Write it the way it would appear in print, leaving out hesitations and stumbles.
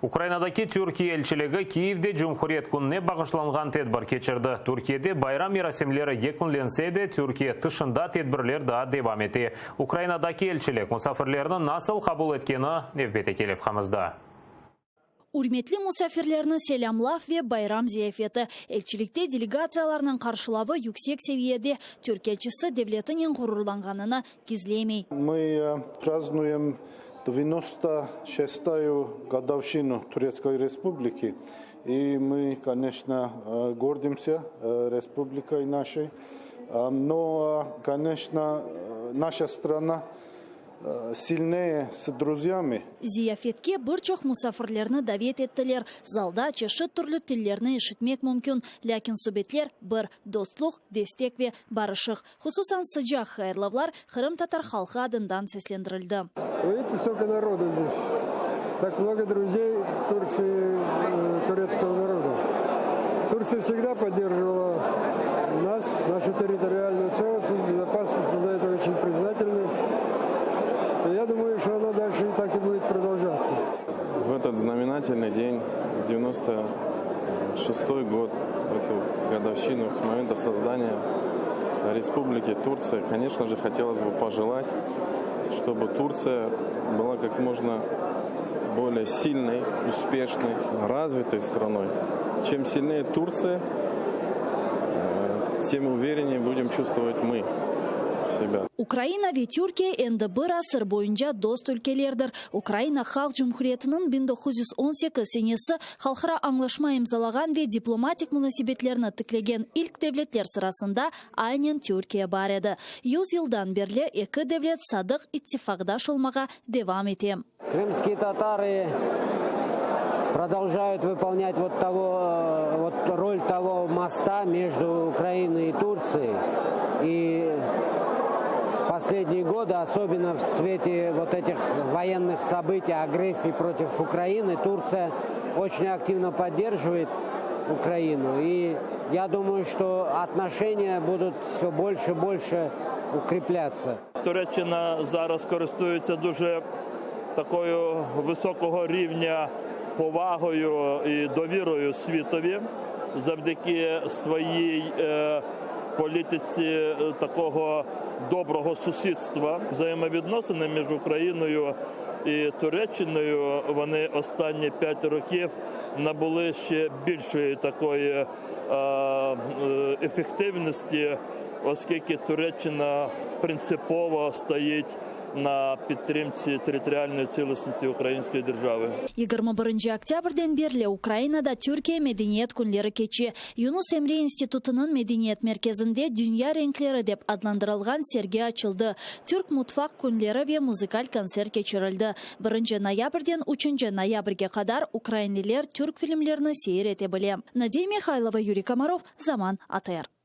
Ukrainadaki Türkiye elçiligi Kiyevde Cumhuriyet kününe bağışlanğan tedbir keçirdi. Türkiyede bayram merasimleri yekünlense de, Türkiye tışında tedbirler daa devam ete. Ukrainadaki elçilik musafirlerni nasıl qabul etkeni nevbetteki levhamızda. Ürmetli musafirlerni selâmlav ve bayram ziyafeti. Elçilikte delegatsiyalarnıñ qarşılavı yüksek seviyede. Türk elçisi devletinen ğururlanğanını gizlemey. Мы празднуем 96-ю годовщину Турецкой Республики. И мы, конечно, гордимся республикой нашей. Но, конечно, наша страна сильнее с друзьями. Ziyafetke bir çoq musafirlerni davet ettiler. Zalda çeşit türlü tillerni eşitmek mümkün. Lâkin subetler bir, dostluq, destek ve barışıq. Hususan sıcaq hayırlavlar qırımtatar halqı adından seslendirildi. Вы видите, столько народу здесь. Так много друзей Турции, турецкого народа. Турция всегда поддерживала нас, нашу территориальную целостность, безопасность. Мы за это очень признательны. И я думаю, что оно дальше и так и будет продолжаться. В этот знаменательный день, 96-й год, эту годовщину с момента создания Республики Турция, конечно же, хотелось бы пожелать, чтобы Турция была как можно более сильной, успешной, развитой страной. Чем сильнее Турция, тем увереннее будем чувствовать мы себя. Ukraina ve Türkiye endi bir asır boyunca dost ülkelerdir. Ukraina Halq Cumhuriyetiniñ 1918 senesi halqara añlaşma imzalağan ve diplomatik munasebetlerni tiklegen ilk devletler sırasında aynen Türkiye bar edi. 100 yıldan berli eki devlet sadıq ittifaqdaş olmağa devam ete. Крымские татары продолжают выполнять вот того, вот роль того моста между Украиной и Турцией. И последние годы, особенно в свете вот этих военных событий, агрессии против Украины, Турция очень активно поддерживает Украину. И я думаю, что отношения будут все больше и больше укрепляться. Туреччина зараз користується дуже такою високого рівня повагою і довірою світові завдяки своїй політиці такого доброго сусідства. Взаємовідносини між Україною і Туреччиною вони останні 5 років набули ще більшої такої ефективності, оскільки Туреччина принципово стоїть на підтримці територіальної цілісності української держави. 21 oktâbrden berli Ukrainada Türkiye medeniyet künleri keçe. Yunus Emre institutınıñ medeniyet merkezinde Dünya renkleri dep adlandırılğan sergi açıldı. Türk mutfaq künleri ve muzıkal kontsert keçirildi. 1 noyabrden 3 noyabrge qadar ukrainliler türk filmlerini seyir ete bile. Nadiya Mihaylova, Yuriy Komarov, Zaman ATR.